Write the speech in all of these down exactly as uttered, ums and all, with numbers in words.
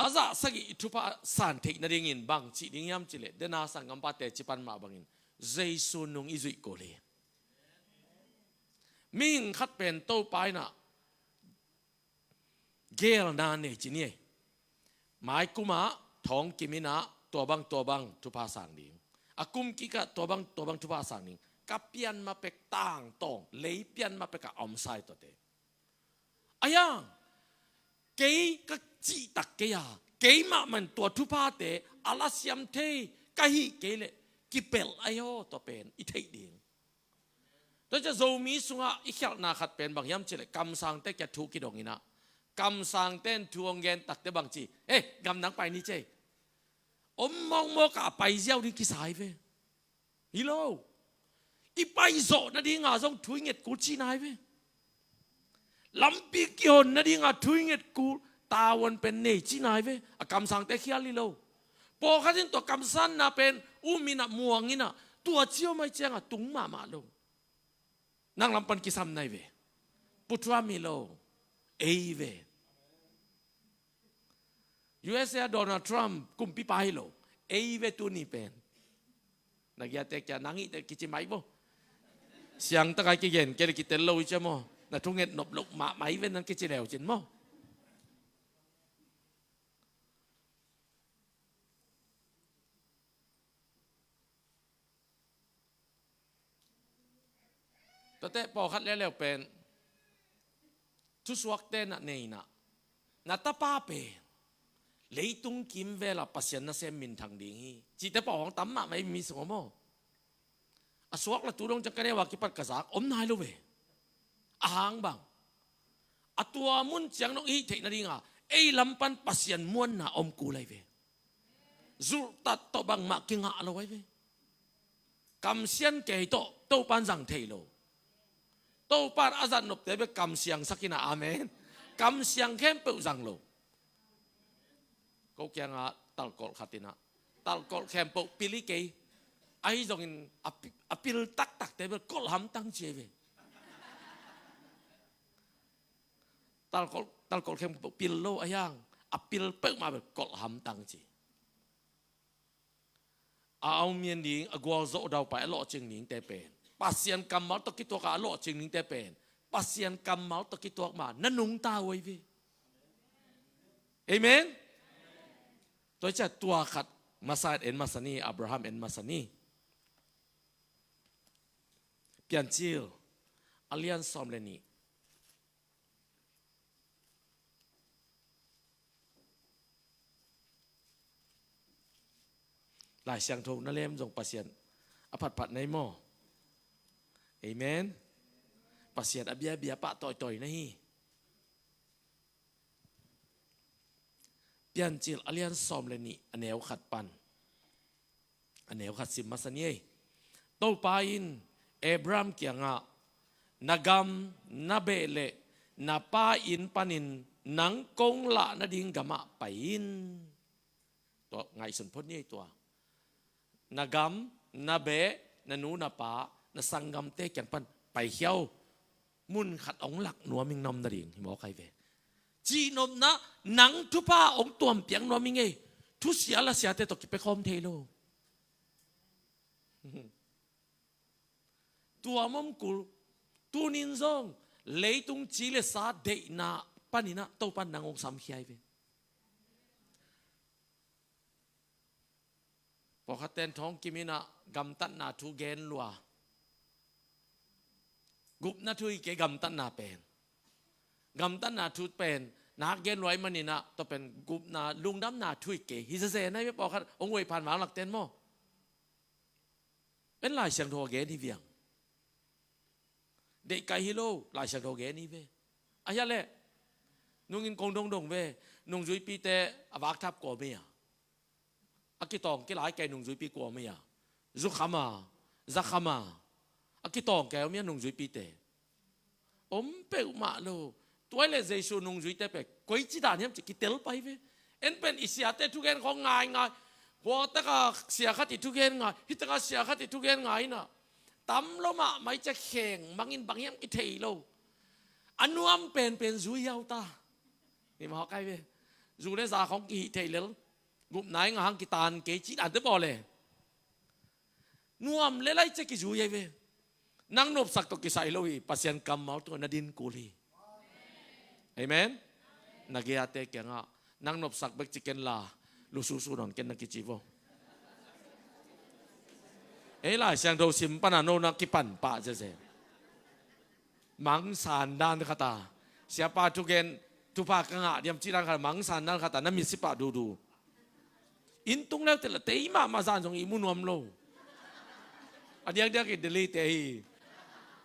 a zah sagih i thupha san theih nadingin bang cih ding hiam cih leh, dena sanggampa teci pan mah bangin Jesu nung i zuih kul hi. Mihing khat pen Topa in ah geelna nei ci ni ei. Mai kum ah thawng kim in ah tua bang tua bang thupha sang ding. A kum kik ah tua bang tua bang thupha sang ding. Ka pian ma pek tangtawng, lei pian ma pek ah a om sa hi tuate. Ahi hang kei ka cih tak kei a, keimah man tua thuphate a lasiam thei ka hih kei leh kipelh ahi aw, tua pen i theih ding. Tua ciang Zomi sungah i khialhna khat pen bang hiam cih leh kamsangte kiang thu kidong in ah, kamsangte in thu hong gen takte bang ci, eh, gamdang pai ni cei. Om mawkmawk ah a pai ziau ding kisa hi ve. Hi lo. I pai zawh nadinga zong thu i nget kul cihna hi ve. Lampi kihon nadinga thu i nget kul, tavuan pen nei cihna hi ve. A kamsangte khial hi lo. Pawlkhat in tua kamsanna pen um in ah, muang in ah, tua ci om ahih ciangah tung mahmah lo. Nang lam pan kisam na hi ve. Pu Trump hi lo. Ei ve. U S A Donald Trump kumpipa hi lo. Ei ve tuni pen. Na giate kia nang i te kici mai bo. Siangtaka i kigen kei le kitel lo i cia maw. Na thunget nop loh mahmah i ve nang kici leu cin maw. Tuate pawlkhat leuleu pen thusuakte na nei in ah, na tapa pen leitung kimvel ah Pasian nasem minthang ding hi, cihte pawh hong tam mahmah i mi sung maw. A suak la tu dong ciang ka neu a kipat ka zak om nai lo ve. A hang bang, a tua mun ciang nong i hih theih nadinga ei lam pan Pasian muanna om kul ahi ve. Zulhtat tawh bangmah kingah lo ahi ve. Kamsiang kei tawh Topan zang thei lo. Topan a zat nopte bek kamsiangsak in ah, amen. Kamsiang khempeuh zang lo. Ko kiangah talkolh khat in ah, talkolh khempeuh pil hi kei. Ahi zongin a pi-, a pil taktakte bek kolh hamtang ci ahi ve. Talkolh, talkolh khempeuh pil lo ahi hang, a pil peuhmah bek kolh hamtang ci. A au mian ding, a gualzawh daupai a lawhcing dingte pen, Pasian kammal tawh kituak a a lawhcing dingte pen, Pasian kammal tawh kituak ma na nungta uh ahi ve. Amen. Tua hi ciah tua khat masa en masa ni, Abraham en masa ni. Piancil a lian sawm le nih. Lai Siangtho na lem zong Pasian a phatphat na hi maw? Amen. Pasian a biabia pah tawitawi na hi. Piancil a lian sawm le nih a neu khat pan. A neu khat sim masa ni ei. Topa in Abraham kiangah, na gam, na beh le na pa inn panin nang kong lah nading gamah pai in. Tua ngaihsun phot ni ei tua. Na gam, na beh, na nu, na pa, na sanggamte kiang pan paikhia uh. Mun khat hong lak nuam ing, na om nading hi mawk ahi ve. Cihnopna, nang thupha hong tuampiak nuam ing ei. Thusia lasiate tawh kipia khawm thei lo. Tua mawk kul, tunin zong leitung ci le sa deihna panin ah Topan nang hong samkhia hi ve. Pawlkhatte in thawng kim in ah gamtatna thu gen lua. Gupna thu hi kei gamtatna pen. Gamtatna thu pen nak gen lua ahih manin ah tua pen gupna, lungdamna thu hi kei. Hi zezen ahi ve, pawlkhat hong uai phan vanglakte in maw. En Lai Siangtho a gen hi viang. Deihkaih hi lo, Lai Siangtho gen hi ve. A hia leh, nungin kong dongdong ve, nungzuipite a vakthap kua om hia? A kitawng kilai kei nungzuipi kua om hia? Zukham a, zakham a, a kitawng kei om hia nungzuipite? Om peuhmah lo. Tua hi leh Jesu nungzuite pen koici dan hiam cih kitel pai ve. En pen i siate thugen khawng ngaingai. Huataka sia khat i thugen ngai, hitaka sia khat i thugen ngai in ah, tam lo mahmah i cia kheng mangin bang hiam kithei lo. A nuam penpen zui hiau ta. Ni mawk ahi ve. Zu le za khawng kihih thei lel. Gupna i ngah hang kitan kei cih dante bawl e. Nuam le lai cia kizui ei ve. Nang nopsak tawh kisai lo hi, Pasian kammal tungah na din kul hi. Amen. Na gei-ate kiangah nang nopsak bek ci ken la, lususu nawn ken na kici vo. Ei Lai Siangtho sim pana no na kipan pah zeze. Mangsan dan khat a, siapa thugen, thupha ka ngah diam cih dan khat a, mangsan dan khat a na mit si pah duhduh. Inn tung leute la tei mahmah zan zong ihmu nuam lo. A diakdiak i Delhi te hi.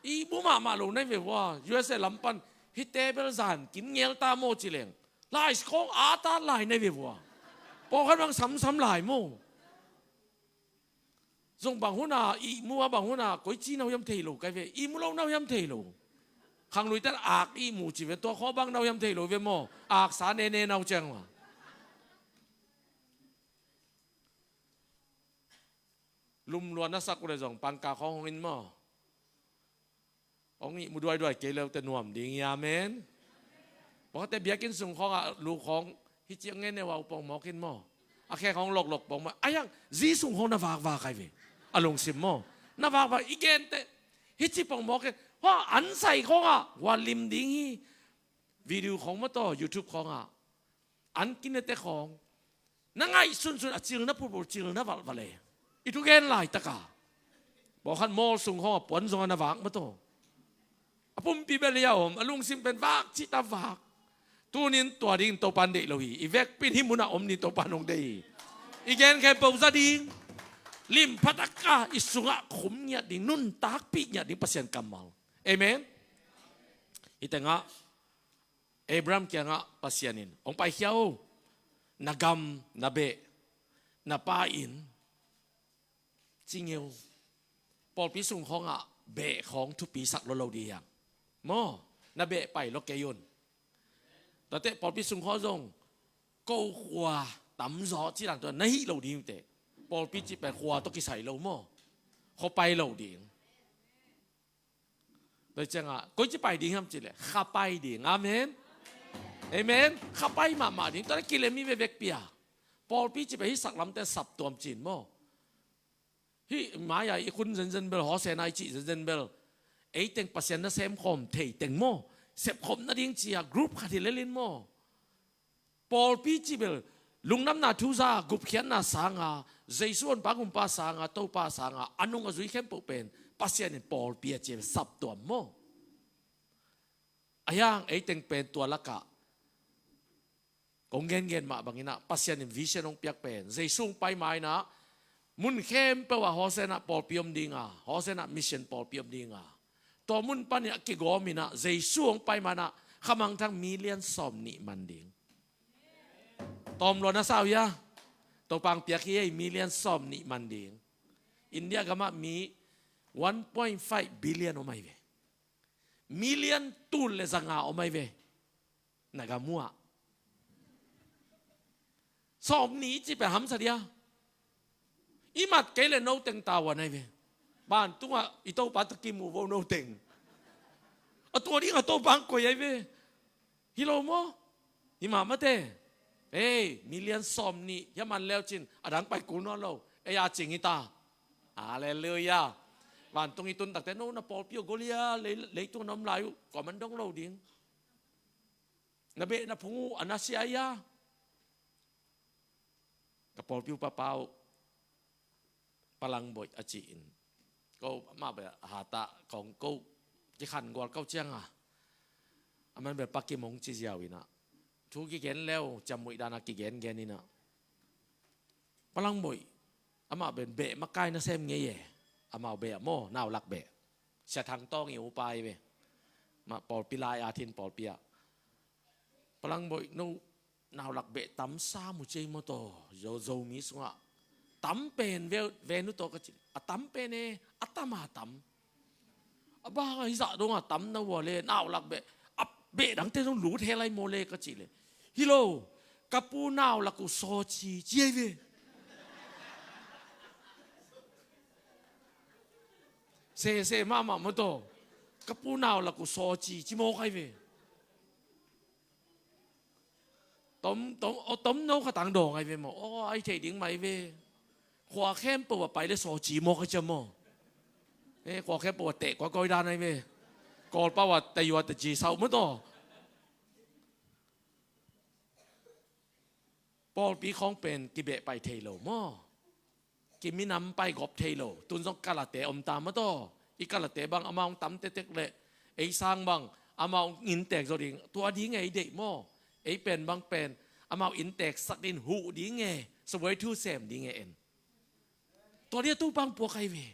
Ihmu mahmah lo nai ve vua. U S A lam pan hih table zan kim ngel ta maw ci leng, lai khawng a ta lai nai ve vua. Pawlkhat bang samsam lai maw. Zong bang hun a ihmu a, bang hun a koici nau hiam thei lo kai ve. Ihmu lo nau hiam thei lo. Khangluite ak ihmu ci ve, tua khawng bang nau hiam thei lo ve maw. Aksa nene nau ciang maw. Lumlua na sak uh le zong pangka khawng hong in maw. Hong ihmu duaiduai kei leute nuam ding hi. Amen. Pawlkhatte biakinn sung khawngah lu khawng hih ciang ngen neu a uh pawng mawk in maw. A khek hong loklok pawng maw. A hiang zi sung khawng na vakvak ai ve. A lungsim maw. Na vakvak i gente hih ci pawng mawk in. Hua an sai khawngah hua lim ding hi. Video khawng maw tawh YouTube khawngah an kinete khawng na ngaih sunsun a cil na phulphul, cil na valhvalh e. I thugen laitaka pawlkhat mawl sung khawng a puan zong a na vak mataw. A pumpi bel a om, a lungsim pen vak cihta vak. Tunin tua dingin Topan deih lo hi. I vekpin hih munah om ni Topan hong deih hi. I gen khempeuh za ding, lim phataka i sungah khum ngiat ding, nuntakpih ngiat ding Pasian kammal. Amen. Hih tengah Abraham kiangah Pasian in hong paikhia o. Na gam, na beh, na pa in cingeu. Pawlpi sung khawngah beh khawng thupi sak lo lo dih hiang. Maw, na beh pai lo kei un. Tate pawlpi sung khawng zong ko khua tamzaw ci dan tua na hih lo ding teh. Pawlpi cih pen khua tawh kisai lo maw. Khua pai lo ding. Tua ciangah koici pai ding hiam cih leh kha pai ding. Amen. Amen. Kha pai mahmah ding. Tua na kilem hi vevek pia. Pawlpi cih pen hih saklamte saptuam cin maw. Hih mai-a i khun zenzen bel, Hosanna i cih zenzen bel, ei teng Pasian na semkhawm thei teng maw. Sepkhop nading ci-a group khat hi lelin maw. Pawlpi cih bel lungdamna thu za, gupkhiatna sanga, Jesu honpa gumpa sanga, Topa sanga a nung a zui khempeuh pen Pasian in pawlpi a ci a, saptuam maw. A hiang ei teng pen tua lakah kong gengen mah banginah Pasian in vision hong piak pen Jesu hong pai ma-inah mun khempeuh ah Hosanna pawlpi om dinga, Hosanna mission pawlpi om dinga, tua mun panin a kigawm inah Jesu hong pai ma-inah khamangthang million sawm nih man ding. Tawmlua na sa uh hia? Topa hong piak hi ei, million sawm nih man ding. India gamah mi one point five billion om ahi ve. Million tul le zanga om ahi ve. Na gam uh ah sawm nih i cih pen hamsa dia. I mat kei le no teng tavuan ahi ve. Vantungah i Topa tawh kimu vo no teng. A tua dingah Topa hong koih ahi ve. Hi lo maw? Hi mahmah te. Ei, million sawm nih hia man leucin a dang pai kul nawn lo. Ei a cing hi ta. Halleluiah. Vantung i tun takte no na pawlpi uh golia, lei, leitung na om lai uh kua man dong lo ding. Na beh na phung uh a na sia ia. Ka pawlpi uh papa uh Palangboih a ci-in ko amah beh hatah kong ko kikhan gual ko cianga. Aman beh Pa Kim hong ci ziau inah thu kigen leu ciammuih dana kigengen inah Palangboih amah ben beh makai nasem ngei e. Amau beh ah maw, naulak beh. Sia Thang Tawng i upa hi ve. Mah pawlpi lai a thin pawlpi ah Palangboih no naulak beh tam sa mu cei maw taw, Zo, Zomi sungah tam pen ve, ve nu taw ka ci. A tam pen e, a tam a tam. A bang a hizah dongah tam na ua le naulak beh, a beh dangte zong lut he lai maw le ka ci le. Hi lo, ka pu naulak uh saw ci, ci ei ve. Sese mahmah maw taw, ka pu naulak uh saw ci, ci maw kai ve. Tom, tom, o, tom no khatang dawng ai ve maw. O, ai thei ding mai ve. Khua khempeuh a pai le sawci mawk ai cia maw. E, khua khempeuh a teh kawikawi dan ai ve. Kawlpau a tayua taci sauh maw taw. Pawlpi khawng pen kibeh pai thei lo maw. Kiminam pai gawp thei lo. Tun zong kalate om ta maw taw. I kalate bang amau tam tektek leh ei sang bang amau inntek zaw ding. Tua ding ei deih maw. Ei pen bang pen amau inntek sak din huh ding e. Sabuai thu sem ding e en. Tua dia tu bang puak ai ve.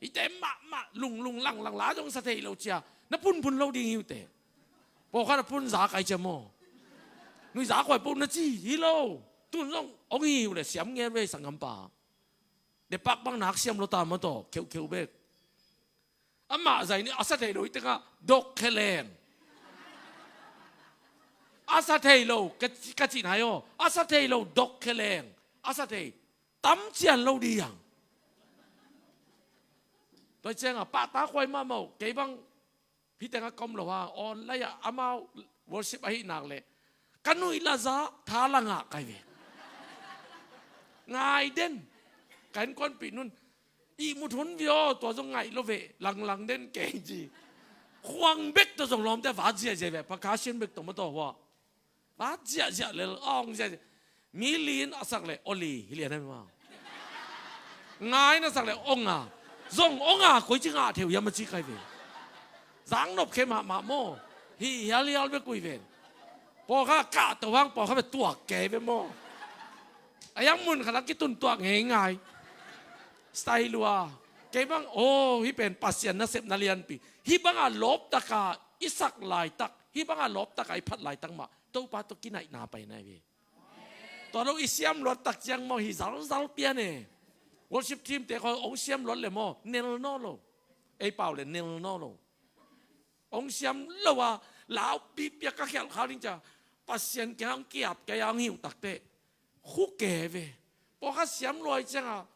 Ite mahmah lunglung langlang la zong sa thei lo cia. Na punpun lo ding hi uh teh. Pawlkhat a pun za kai cia maw. Nui za khuai pun na ci hi lo. Tun zong ong hi uh le siam ngen ve sanggampa. Depak bang nak siam lo ta maw taw, kheukheu bek. Amah zai ni a sa thei lo hi tengah dok khe leng. A sa thei lo, ka, ka cih nai aw. A sa thei lo dok khe leng. A sa thei tam cian lo di yang. Tua ciangah pahta khuai mahmah uh, kei bang Peter nga kom lo ha, online ah amau worship ahi nak leh ka nuih la za tha la ngah kai ve. Ngai den. Ka innkuanpih nun, ihmut hun via tua zong ngaih lo ve, langlang den kei ci. Khuang bek tawh zong lawmte vat ziahziah ve, percussion bek tawh maw taw hua. Vat ziahziah lel, ong ziahziah. Mi li in a sak leh oli hi lian a mi ma. Nga in a sak leh onga. Zong onga koi ci ngah theu hiam a ci kai ve. Zang nop khe mahmah maw. Hi hialhial ve kui ven. Pawlkhat kah to hang pawlkhat ve tuak kei ve maw. A yang mun khat a kitun tuak ngei ngai. Style lua. Kei bang, oh, hi pen Pasian nasepna lianpi. Hi banga lawptaka i sak laitak. Hi banga lawptaka i phat laitak mah. Topa tawh kinaihna pai nai ve. Tua lo i siam luat tak ciang maw hi zalzal pian e. Worship team te khaw ong siam luat le maw nel naw lo. Ei pau le nel naw lo. Ong siam lo a lau pipia ka khialh khau ding cia. Pasian kia ong kiap kia ong hiu tak te. Khu ke ve. Pawlkhat siam luai cianga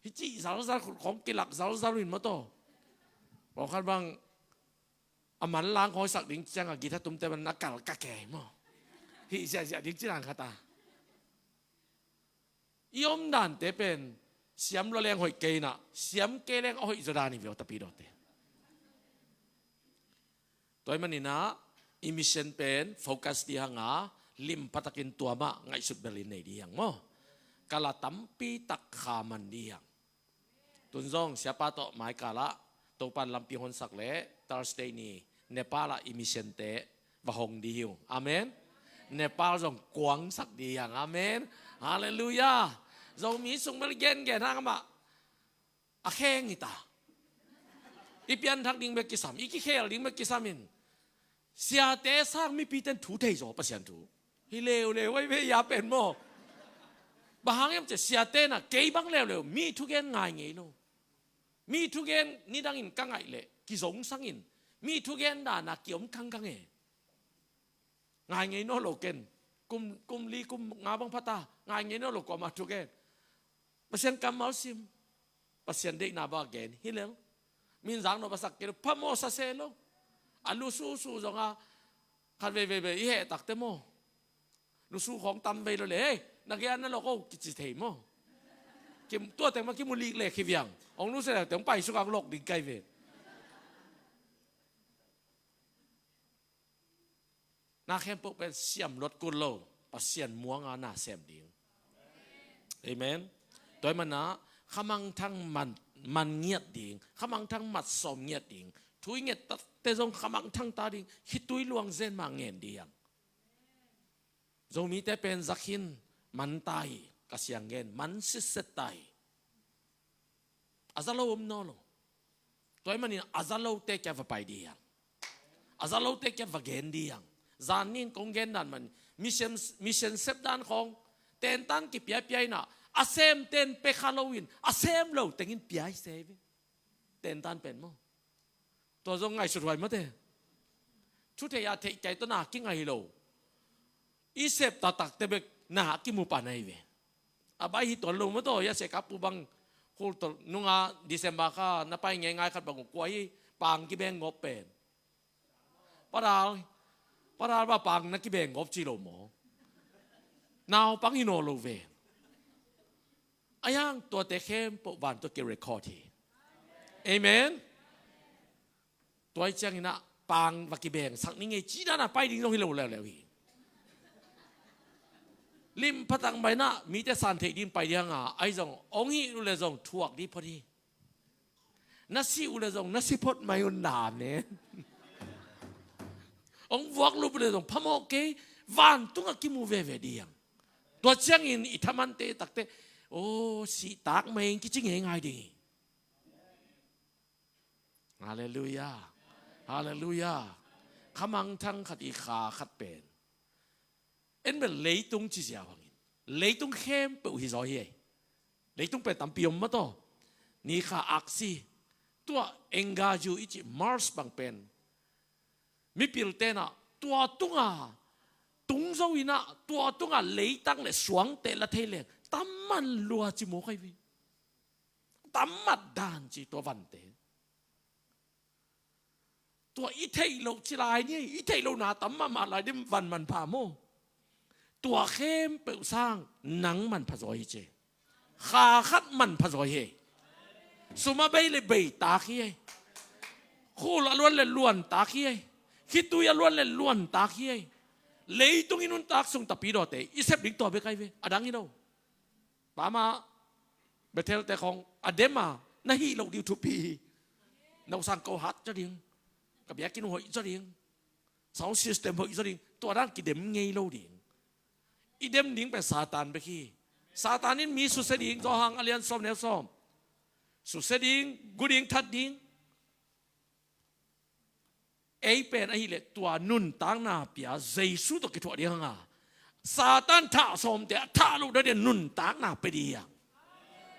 hi cih zalzal khut khawng kilak zalzal in maw taw. Pawlkhat bang a manlang khawi sak ding cianga guitar tumte man a kal ka kei maw. Hih ziahziah ding cidan khat a. I omdante pen siam lua leng hoih kei inah siam kei leng a hoih zaw dan i viau tapidawte. Tua i maninah i mission pen focus dihanga lim phatakin tuamah ngaihsut belin nei dihang maw. Kala tampi tak khaman dihang. Tunzong siapa tawh maikalah Topan lampi honsak le Thursday ni Nepal ah i mission te va hong di hiu. Amen. Nepal zong kuangsak di hiang. Amen. Halleluiah. Zomi sung bel gengen hang amah a kheng hita. I pianthak ding bek kisam, i kikhel ding bek kisam in siate sang mipite in thu thei zaw Pasian thu. Hi leuleu ai ve ia pen maw. Bang hang hiam cia siate na kei bang leuleu mi thugen ngai ngei lo. Mi thugen nidangin ka ngaih leh kizongsangin mi thugen dana kiom kangkang e. Ngai ngei naw lo ken. Kum, kum li kum nga bang phata ngai ngei naw lo kuama thugen. Pasian kammal sim. Pasian deihna bang a gen hi lel. Min zak naw basak kei lo phamawh sa se lo. A lususu zonga khat vei vei vei i heh takte maw. Lusu khawng tam vei lo le hei na gen na lawk o kici thei maw. Tua teng ma kimu lik le khi viang ong lusu le teng pai sukang lawk ding kai ve. Na khempeuh pen siam luat kul lo. Pasian muanga na sem ding. Amen. Tua i mana khamangthang man, man ngiat ding, khamangthang mat sawm ngiat ding, thui ngiat tatte zong khamangthang ta ding, khitui luang zen ma ngen ding. Zomite pen zakhin man ta hi, ka siang ngen man sitset ta hi. A za lo om naw lo. Tua i manin a za lote kia va pai dihang. A za lote kia va gen dihang. Zan nin kong gen dan man mission, mission sep dan khawng tentan kipiapia inah a sem ten pe kha lo in a sem lo tengin piai se ve. Tentan pen maw. Tua zong ngaihsut huai mate. Thu thei a theih kiai tawh na kingai lo. I sep taktakte bek na kimu pan ahi ve. A bai hi tuan lo maw taw, ya se ka pu bang khul tol nunga December kha na pai ngei ngai khat bang uh kua hi pang kibeng ngop pen. Padal, padal ba pang na kibeng ngop ci lo maw. Naupang hi nawn lo ve. Ahi hang tuate khempeuh vantung ah ki-record hi. Amen. Tua ahih ciangin ah pang va kibengsak ning ei, cih dan a pai ding zong hi lo leuleu hi. Lim pha tak mah in ah mite san theih ding pai ding a, ahi zong hong hih uh leh zong thuak ding phot hi. Na si uh leh zong na si phot mai un, amen. Hong vuak lup uh leh zong phamawh kei, vantung ah kimu veve ding. Tua ciangin i thamante takte, aw, sihtak mai ing kici ngeingai ding hi. Halleluiah. Halleluiah. Kha mangthang khat i kha khat pen, en bel leitung ci ziau hangin, leitung khempeuh hi zaw hi ei. Leitung pen tampi om mah tawh. Ni kha aksi, tua Engagiu i cih Mars bang pen, mipilte in ah tua tungah tung zo in ah, tua tungah leitang le suangte la thei leng, tam man lua ci mawk ahi ve. Tam mat dan ci tua vante. Tua i theih loh ci lai ni, i theih lohna tam mahmah lai ding, van manpha maw? Tua khempeuh sang nang manpha zaw hi ci. Kha khat manpha zaw hi. Sum a bei le beitak hi. Khul a luan le luantak hi. Khitui a luan le luantak hi. Leitung i nuntak sung tapidawte i sep ding tua bek ahi ve, a dang hi lo. Pama, Bethel te khong a dem a, na hih loh ding uh thupi hi. Na usang ko hat zaw ding, ka biakinn uh hoih zaw ding, sound system hoih zaw ding, tua dan kidem ngei lo ding. I dem ding pen Satan bek hi. Satan in mi susia ding, Johan a lian sawm neu sawm. Susia ding, gu ding, that ding. Ei pen ahih leh tua nuntakna pia Jesu tawh kithuah ding hang a, Satan thah sawmte a thah loh ding a nuntakna pia ding hi hang.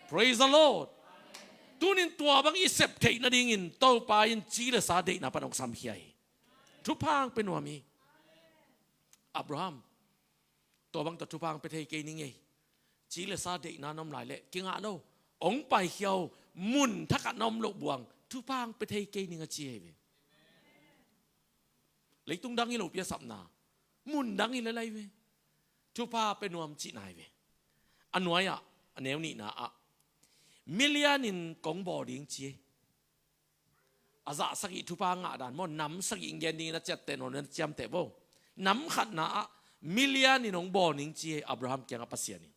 Praise the Lord. Tunin tua bang i sep theih nadingin Topa in ci le sa deihna pan hong samkhia hi. Thupha hong pia nuam hi. Abraham, tua bang tawh thupha hong pia thei kei ning ei. Ci le sa deihna na om lai leh kingah lo. Hong paikhia o, mun thak ah na om loh buang, thupha hong pia thei kei ning a ci ahi ve. Leitung dang hi lo pi a sapna, mun dang hi lel ahi ve. Thupha pia nuam cihna ahi ve. A nuai ah, a neu nihna ah, milian in kong bawl ding ci ei. A zah sagih thupha ngah dan maw, nam sagih in gen ding in a ciamteh nawn, na ciamteh vo. Nam khatna ah milian in hong bawl ning ci hi Abraham kiangah Pasian in.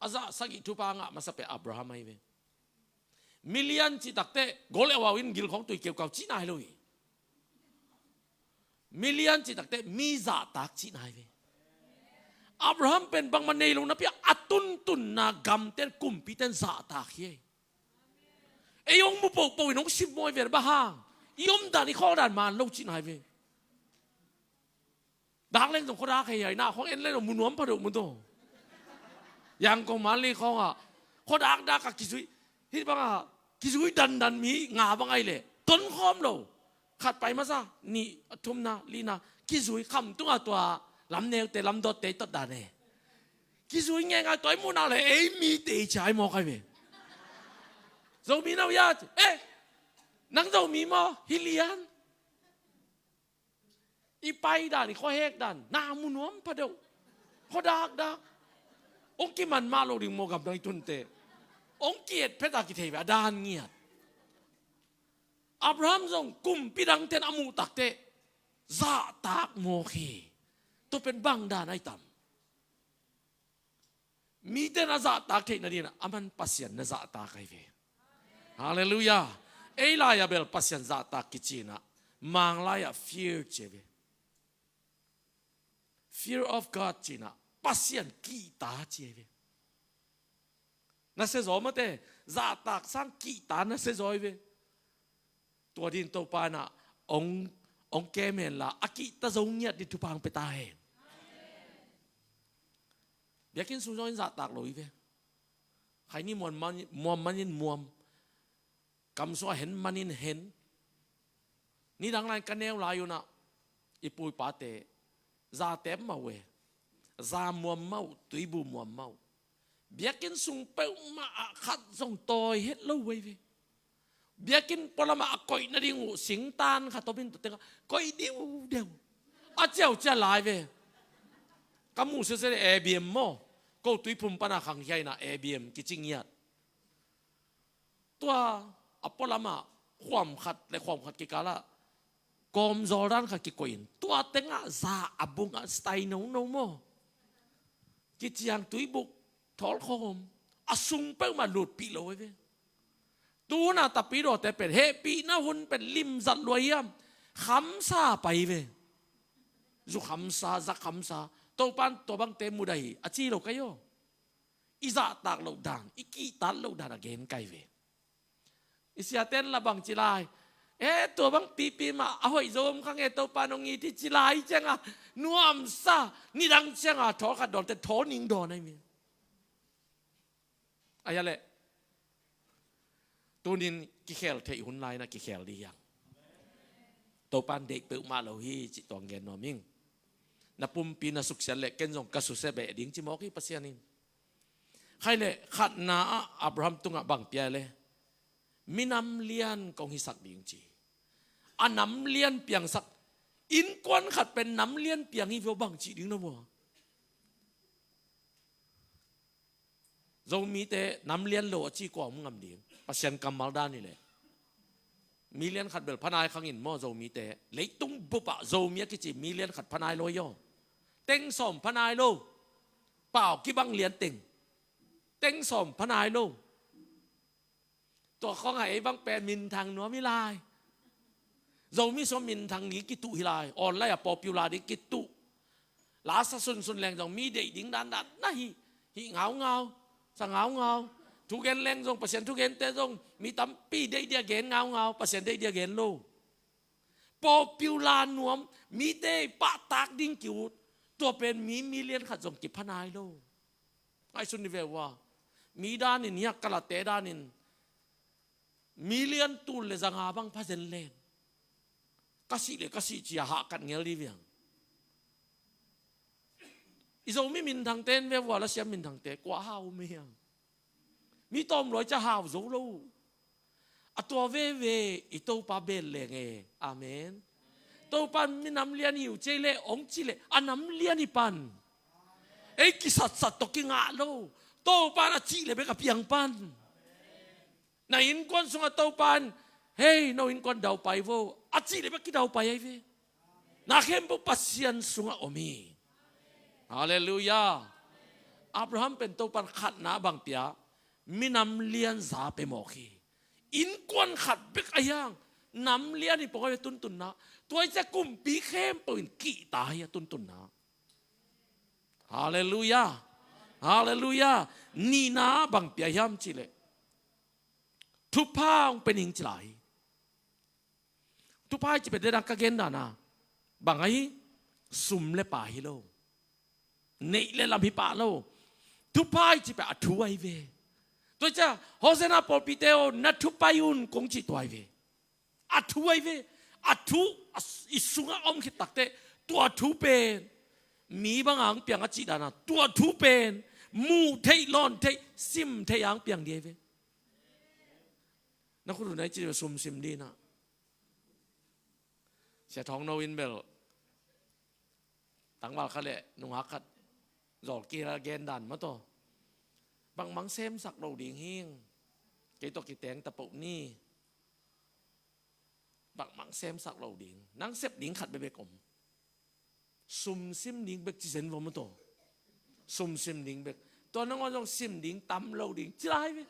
A zah sagih thupha ngah masa pen Abraham ahi ve. Milian cih takteh gol euau in gilkhawng tui keukau cihna hi lo hi. Milian cih takteh mi zahtak cihna hi ve. Abraham pen bangmah nei lo napi ah a tuntunna gamten kumpiten zahtak hi. Ei hong mu pohpoh in hong simmawh hi ve, bang hang? I omdan i khawldan man lo cihna hi ve. Dak leng zong khuadak hei hai na khawng en leng zong mu nuam pha deuh mu tawh. Yangkong Manli khawngah khuadak dak ah kizui, hih bangah kizui dandan mi nga bang ahi leh tonkhawm lo. Khat pai masa, nih, a thumna, lina, kizui kham tungah tua lamneute lamdawtte i tot dan e. Kizui ngeingai tua i muhna le ei mite i ciai mawk ahi ve. Zomi no ya, eh, nang Zomi maw? Hi lian. I pai dan, i khuahek dan na mu nuam pha deuh. Khuadakdak. Hong kiman mah lo ding maw, gamdang i tunte. Hong ki-et phet a kithei ve, a dan ngiat. Abraham zong kumpi dangten a muh takteh zahtak mawk hi. Tua pen bang dan ahi tam? Mite na zahtak theih nadingin ah aman Pasian na zahtak ahi ve. Halleluiah. Ei lai-ah bel Pasian zahtak kici in ah, Manglai ah fear ci ahi ve. Fear of God ci in ah Pasian kihta ci ahi ve. Na sia zaw mate, zahtak sang kihta na sia zaw ahi ve. Tua dingin Topa in ah hong, hong kem hen la, a kihta zo ngiat ding thupha hong pia ta hen. Biakinn sung zong in zahtak lo hi ve. Khaini muam manin, muam manin muam. Kam sungah hen manin hen. Nidang lai-in ka neu lai un ah, i pu i pate, za tem mah uh e. Za muam mah uh, tuibu muam mah uh. Biakinn sung peuhmah ah khat zong tawi het lo uh ahi ve. Biakinn pualamah a koih nading uh singtan khat om in, tua tengah koih diudeu. A ciaucia lai ve. Ka muh sese le A B M maw. Ko tuiphum pana khangkhia inah A B M kici ngiat. Tua a pualamah khuam khat le khuam khat kikalah kawm zawldan khat kikoih in tua tengah za a bungah stai nono maw. Kiciang tuibuk thawlkhawm a sung peuhmah lutpih lo ahi ve. Tuna tapidawte pen hehpihna hun pen limzat lua hiam? Khamsa pai ve. Zu khamsa, za khamsa. Topan tua bangte mudah hi a ci lo kai aw. I zahtak loh dan, i kihtat loh dan a gen kai ve. I siaten la bangci lai. E, tua bang pipi mah a hoih zo om kha nge, Topa nong it hi ci lai cianga nuamsa, nidang cianga thawlkhat dawnte thaw ning dawn ahi mi. Ahi a leh tunin kikhel theih hun lai na kikhel dih hiang. Topan deih peuhmah lo hi cih tuang gen nuam ing. Na pumpi na suksiat leh ken zong ka susia beh ding ci mawk hi Pasian in. Khai leh khatna ah Abraham tungah bang pia le minam lian kong hisak ding ci. A nam lian piangsak innkuan khat pen nam lian piang hi vio bang cih ding na vua. Zomite nam lian lo a ci kua om ngam ding? Pasian kammal dan hi leh. Mi lian khat bel phanai khangin maw Zomite. Leitung bupah Zomi a kici mi lian khat phanai lo hi aw. Teng sawm phanai lo. Pau kibang lian teng. Teng sawm phanai lo. Tua khawngah ei bang pen minthang nuam hi lai. Zomi sung minthang ding kituh hi lai. Online a popular ding kituh. Lasa sunsun leng zong mi deih ding dandan na hi. Hih ngaungau, sa ngaungau. Thugen leng zong Pasian thugente zong mi tampi deih dia gen ngaungau, Pasian deih dia gen lo. Popular nuam, mite pahtak ding ki-ut. Tua pen mi million khat zong kiphanai lo. Ngaihsun ni ve ua. Mi danin hiak kalate danin million tul le zanga bang phazen len. Ka sih le ka sih cia hahkat ngel di viang. I Zomi minthangte in ve ua, lasiam minthangte kua hau me hiang. Mi tawm luai cia hau zo lo. A tua veve i Topa bel leng e. Amen. Topa minam lian hi uh ciei le ong ci le a nam lian hi pan. Ei kisatsat tawh kingah lo. Topa in a cih le bek a piang pan. Na innkuan sungah Topa in hei no innkuan daupai vo a cih le bek kidaupai ahi ve. Na khempeuh Pasian sungah om hi. Halleluiah. Abraham pen Topa in khatna bang pia minam lian za pe mawk hi. Innkuan khat bek a hiang nam lian hi pong a ve tuntunna. Tua i cia kumpi khempeuh in kihta hi a tuntunna. Halleluiah. Halleluiah. Nihna bang pia hiam cih leh thupha hong pe ning ci lai. Thupha i ci pia dena ka gen dana bang ahi? Sum le pai hi lo. Neih le lam hi pah lo. Thupha i ci pia a thu ahi ve. Tua i cia Hosanna pawlpite aw na thu pai un kong cih tua ahi ve. A thu ahi ve. A thu a s- i sungah om khit takteh tua thu pen mi bang ang piang a cih dana tua thu pen muh theih lawn theih sim theih ang piang di ahi ve. Na khut hun a i ci sum sim dina. Sia Thawng No in bel tangval khat le nungak khat zawlkil a gen dan mataw. Bangmang semsak lo ding hing. Kei tawh kiteng tapoh ni. Bangmang semsak lo ding. Nang sep ding khat bebek om. Sum sim ding bek ci zen vo mataw. Sum sim ding bek. Tua nangawn zong sim ding tam lo ding ci lai ve.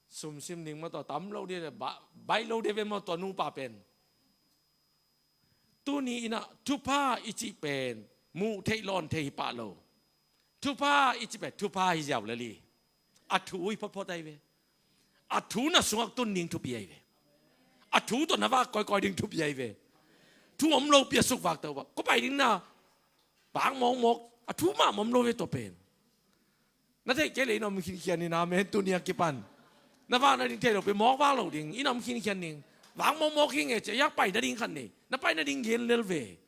Sum sim ding mataw tam lo ding ba- baih lo ding ve mataw nupa pen. Tuni inah thupha i cih pen muh theih lawn thei hi pah lo. Thupha i cih pen thupha hi ziau lel hi. A thu hi photphot ahi ve. A thu na sungak tun ding thupi ahi ve. A thu tawh na vak kawikawi ding thupi ahi ve. Thu om lopi a suk vak tawh va ko pai ding na vak mawkmawk a thu mah om lo ve tua pen. Na theih kei le in om khinkhian in amen tuni a kipan. Na vak nading theih lo pe mawk vak lo ding in om khinkhian ding. Vak mawkmawk hi nge cia yak pai nading khat nei. Na pai nading gen lel ve.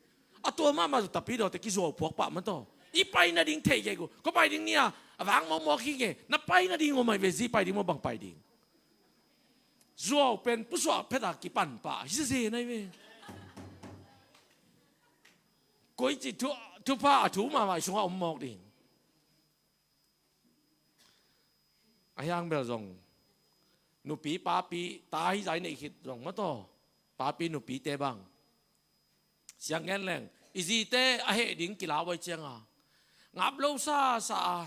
A tua mahmah zu tapidawte kizuau phuak pah mataw. I pai nading theih kei ku. Ko pai ding nia a vak mawkmawk hi nge. Na pai nading om ahi ve zi pai ding maw bang pai ding. Zuau pen pusuah phet a kipan pah hi zen ahi ve. Koici thu, thupha a thu mahmah i sungah om mawk ding. A hiang bel zong nupi papi ta hi zai neih khit zong maw taw, papi nupite bang siang ngen leng i zite a heh ding kilau ai cianga ngap lo sa sa a,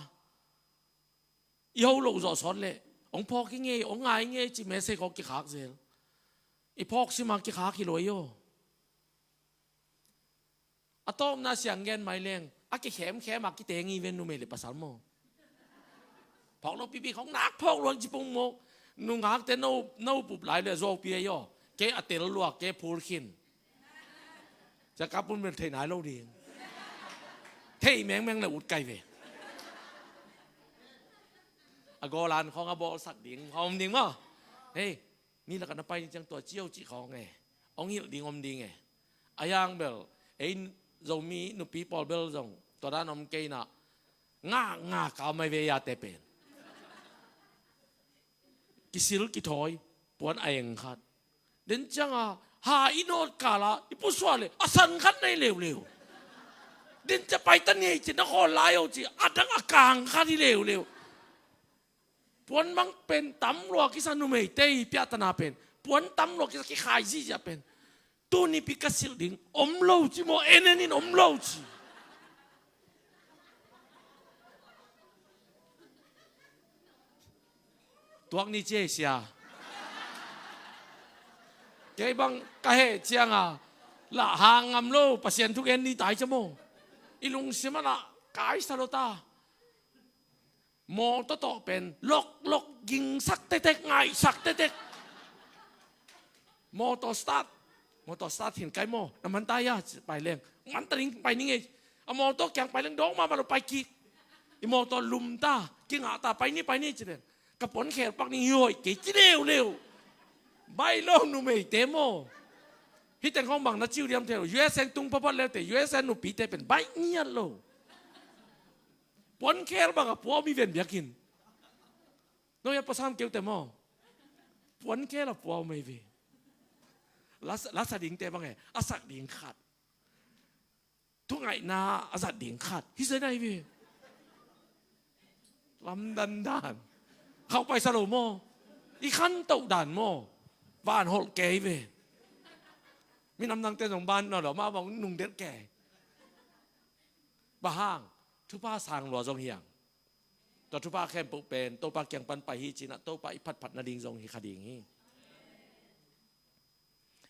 i ho loh zawh sawt leh hong phawk hi ngei, hong ngai hi ngei ci message khawng kikhak zel. I phawk sima kikhak hi lo aw. A tawpna siang ngen mai leng a kikhemkhem a kiteng hi ven numei le pasal maw. Phawk lo pipi khawng nak phawk luang ci pong maw. Nungakte no, no pup lai le zawpi ahi aw. Kei a tel luak, kei phul khin. Cia ka pun bel thei nai lo ding. Thei mengmeng le ut kai ve. A gawlan khawng a bawlsak ding khawng om ding maw. Hei, mi lakah na pai ni ciang tua ciau cih khawng e. Hong hilh ding om ding e. A hiang bel ei Zomi nupi pawl bel zong tua dan om kei na. Ngak ngak kau mai ve yate pen. Kisil kithawi puan a eng khat. Den cianga ha i nawt kala i pusuah le a san khat nei leuleu. Den cia pai ta ni ci na khawl lai aw ci a dang a kang khat hi leuleu. Puan mang pen tam lua kisa numeite i piahtana pen puan tam lua kisa kikhai zihziah pen. Tuni pi ka silh ding om lo ci maw, en en in om lo ci. Tuak ni ci ei sia. Kei bang ka heh cianga lah hang ngam lo, Pasian thugen ni tai cia maw. I lungsim a lah kaisa lo ta. Mawtaw tawh pen loklok gingsak tektek, ngaihsak tektek. Mawtaw start, mawtaw start hin kai maw, na man ta ia ci pai leng. Man ta ning pai ning ei. A mawtaw kiang pai leng dawng mahmah lo pai kik. I mawtaw lum ta, kingah ta pai ni pai ni ci leng. Ka puan khel pak ning hi hoih kei ci leuleu. Bai lo numeite maw. Hih teng khawng bang na ciu diam thei lo. U S A tung phapat leute, U S A nupite pen bai ngiat lo. Puan khel bang a pua mi ven biakinn. No ia pasam keute maw. Puan khel a pua mai ve. Lasa, lasa dingte bang e, a sak ding khat. Thungaihna a zat ding khat. Hi zen ai ve. Lamdan dan. Khauh paisa lo maw. I khantoh dan maw. Van holh kei ve. Minam nangte zong ban no lo, ma bang nungdelh kei. Bang hang, thupha sang lua zong hiang. Tua thupha khempeuh pen Topa kiang pan pai hi cinah Topa i phatphat nading zong hi kha ding hi.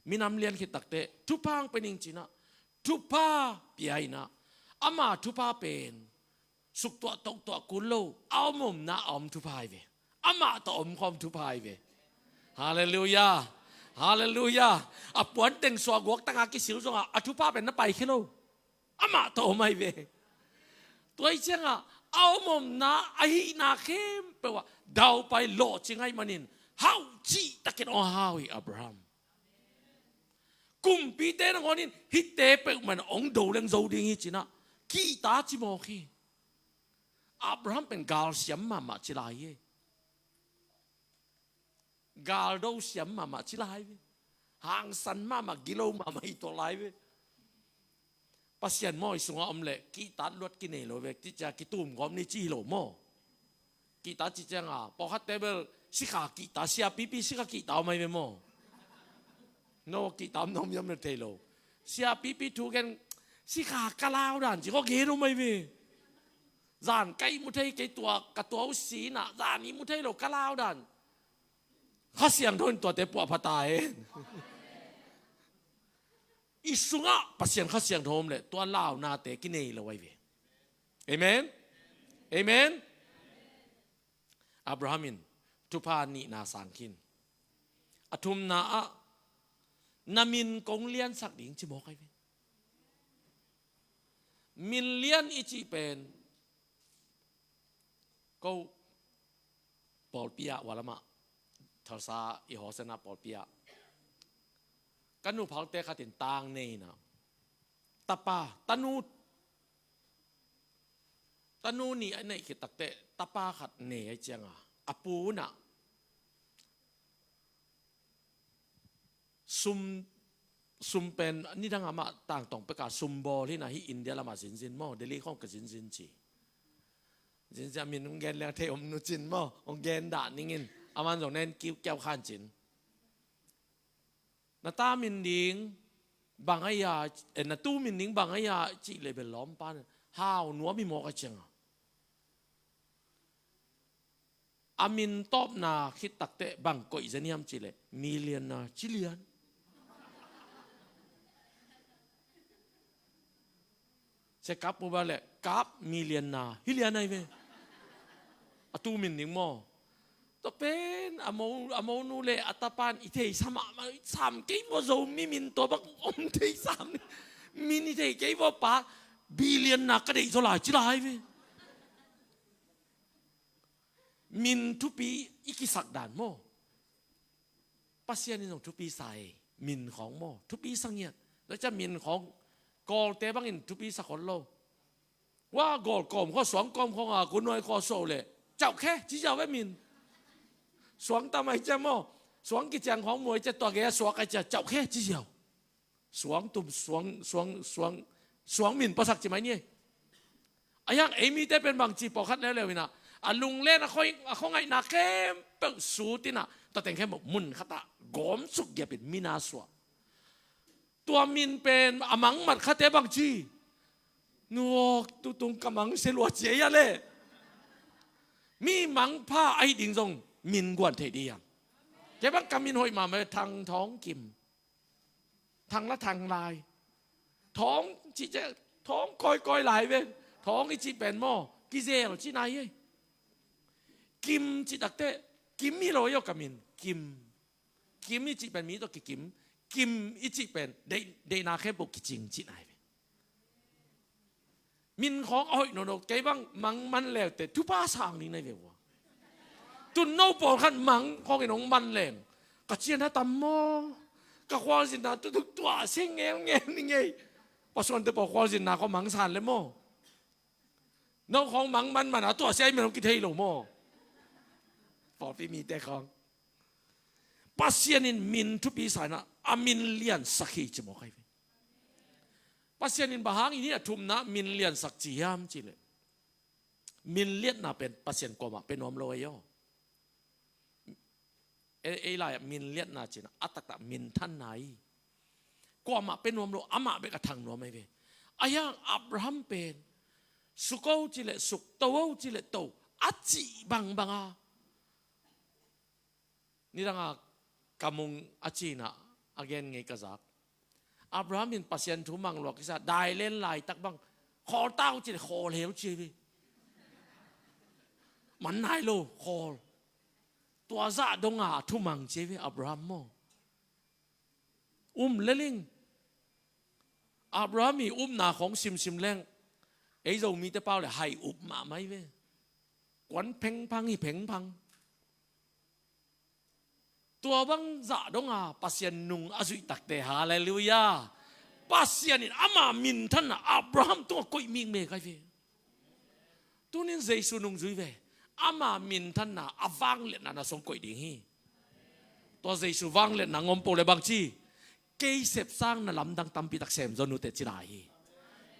Minam lian khit takte thupha hong pe ning cinah thupha pia inah ama thupha pen suktuah tohtuah kul lo, a om omna a om thupha hi ve. Amah tawh om khawm thupha hi ve. Halleluiah. Halleluiah. A puanteng suah guak tanga kisil zongah a thupha pen na paikhia lo. Amah tawh om ahi ve. Tua hi ciangah a om omna a hihna khempeuh ah daupai lawhcing ahi manin hauh cihtakin aw hau hi Abraham. Kumpite nangawn in hihte peuhmah in hong do leng zo ding hi cinah kihta cimawk hi. Abraham pen galsiam mahmah ci lai hi. Galdo siam mahmah ci lai ve. Hangsan mahmah, gilo mahmah hi tuah lai ve. Pasian maw i sungah om leh kihtat luat kinei lo ve, ticia kitum gawm ni ci hi lo maw? Kihta ci cianga pawlkhatte bel sikha kihta, siapipi sikha kihta om ahi ve maw? No kihta om na om hiam na thei lo. Siapipi thu gen sikha ka lau dan ci khaw gen om ahi ve. Zan ka ihmu thei kei tua, ka tua uh sinah zan ihmu thei lo ka lau dan. Kha Siangtho in tuate puahpha ta hen. I sungah Pasian Kha Siangtho om leh tua launate kinei lo ahi ve. Amen. Amen. Abraham in thupha nihna sang khin. A thumna ah na min kong liansak ding cimawk ahi ve. Min lian i cih pen ko pawlpi ah, Walamah Thalsa i hawsena pawlpi ah ka nuphalte khatin tang nei inah tapa, tanu, tanu nih a neih khit takte tapa khat nei ahi cianga a pu unah Sum, sum pen nidang amah tangtong peka sum bawl hi na, hi India lamah zinzin maw, Delhi khawng ka zinzin ci. Zinzin a min hong gen leng thei om nu cin maw, hong gen dah ningin, aman zong nen kiu kiau khan cin. Na ta min ding bang a ia, eh, na tu min ding bang a ia cih le bel lawmpa nen hau nuam hi mawk a cianga. A min tawpna khit takteh bang koih zen hiam cih leh, milianna ci lian. Se kap mu ba leh kap milianna hi lian ai ve. A tu min ding maw? Tua pen a mo, a monu le a tapan i thei sa mahmah, i sam kei maw, Zomi min tua bang om thei sam ni. Min i thei kei maw pa, bilianna ka deih zaw lai ci lai ve. Min thupi i kisak dan maw? Pasian in zong thupi sa ei, min khawng maw? Thupi sa ngiat. Tua ciang min khawng, Kawlte bangin thupi sa khol lo. Wa, Gawl kawm khaw, Suang kawm khaw nga, Khuanuai khaw so le, cauh khe ci ziau ve min. Suang tam ai cia maw? Suang kiciang khawng muai cia, tua gei a suak ai cia, cauh khe ci ziau. Suang tum, suang, suang, suang, suang min pasak ci mai ni ei. A hiang ei mite pen bang ci pawlkhat leuleu inah, a lunglen a khoi, a khuangaihna khempeuh sut inah, tua teng khempeuh mun khatah gawm suk giapin min a suah. Tua min pen a mangmat khate bang ci, nuak tutung ka mang se lua ci ei a le. Mi mangpha ahi ding zong min guan thei ding hiam? Kei bang ka min hoih mahmah, Thang Thawng Kim. Thang la thang lai. Thawng cih ciah thawng kawikawi lai ve. Thawng i cih pen maw, kizel cihna hi ei. Kim cih takteh, Kim hi lo ei aw ka min. Kim. Kim i cih pen mi tawh kikim. Kim i cih pen deih, deihna khempeuh kicing cihna hi ve. Min khawng a hoih nono, kei bang mangman leute thupha sang ding na hi ve ua. Tun no pawlkhat mang khawngin hong man leng, ka cian a tam maw? Ka khualzinna tutuk tuah se ngelngel ni ngei. Pasuante pawl khualzinna khawng mang san le maw? No khawng mangman man a tuah se ai min hong kithei lo maw? Pawlpi mite khawng. Pasian in min thupi sa inah, a min liansak hi ci mawk ai ve. Pasian in bang hangin hih a thumna min liansak ci hiam cih leh, min liatna pen Pasian kuamah pia nuam lo ei aw. Ei, ei lai-ah min liatna cih inah a taktak minthanna hi. Kuamah pia nuam lo, amah bek a thang nuam ai ve. A hiang Abraham pen, suk o cih leh suk, to o cih leh to, a cih bangbang a, nidang a kamung a ci inah a gen ngei ka zak. Abraham in Pasian thu mang lua kisa, dailen laitak bang, khawl ta o cih leh khawl hi o ci ei ve. Man nai lo, khawl. Tua zah dong a thu mang ci ei ve Abraham maw? Um lel ing. Abraham i upna khawng simsim leng, ei Zomite pau leh hai up mahmah hi ve. Kuan phengphang hi phengphang. Tua bang zah dong a Pasian nung a zuih takte, halleluiah. Pasian in ama minthanna Abraham tungah koih mikmek ai ve. Tunin Jesu nungzui ve. Ama minthanna a vangliatna na sung koih ding hi. Tua Jesu vangliatna ngom po le bang ci, kei sepsang na lamdang tampi tak sem zaw nute ci lai hi.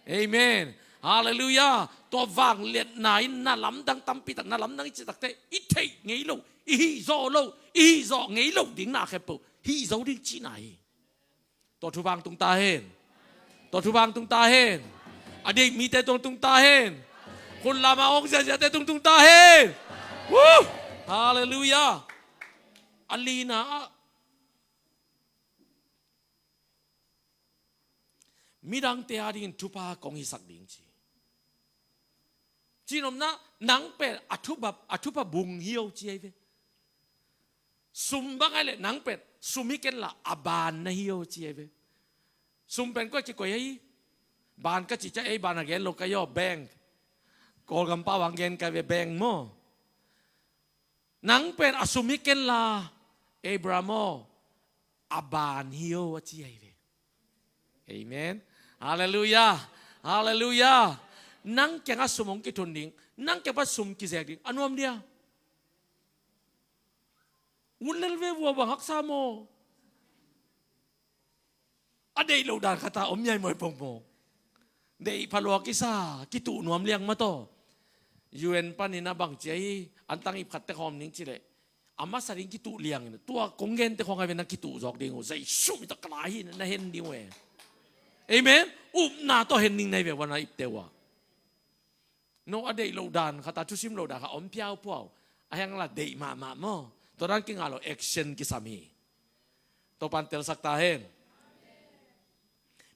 Amen. Halleluiah. Tua vangliatna in na lamdang tampi tak, na lamdang i cih takteh i theih ngei lo, i hih zawh lo, i hih zawh ngei lo ding na khempeuh hih zo ding cihna hi. Tua thupha hong tung ta hen. Tua thupha hong tung ta hen. A deih mite tung tung ta hen. Hun lama hong ziaziate tung tung ta hen. Woo! Halleluiah. A lina ah, midangte a dingin thupha kong hisak ding ci. Cihnopna, nang pen a thupha, a thupha bung hi o ci ai ve. Sum bang ai leh nang pen sum hi kenla a baan na hi o ci ai ve. Sum pen koi kikoi ai? Baan ka cih ciah ei baan a gen lo ka hi aw, bank. Kawlgam pau a gen ka ve, bank maw? Nang pen a sum hi kenla, Abraham aw, a baan hi o a ci ai ve. Amen. Halleluiah. Halleluiah. Nang kiangah sum hong kithun ding, nang kiang pan sum kizek ding a nuam dia? Ut lel ve vua, bang haksa maw? A deih loh dan khat a om hiai maw, pongpong. Deih phalua kisa, kituh nuam liang mah tawh. U N panin a bang ci a hi, antang ip khat tek hawm ning ci leh, a masa ding kituh liang in, tua kong gen tek khawng a ve na kituh zawk ding uh, Jesu min tawh ka la hi na hen ding uh e. Amen. Upna tawh hen ning na hi ve ua na ipte uh a. No a deih loh dan khat a, thusim loh dan khat a om phiauphau. A hiang la deih mahmah maw. Tua dan kingah lo, action kisam hi. Topan telsak ta hen.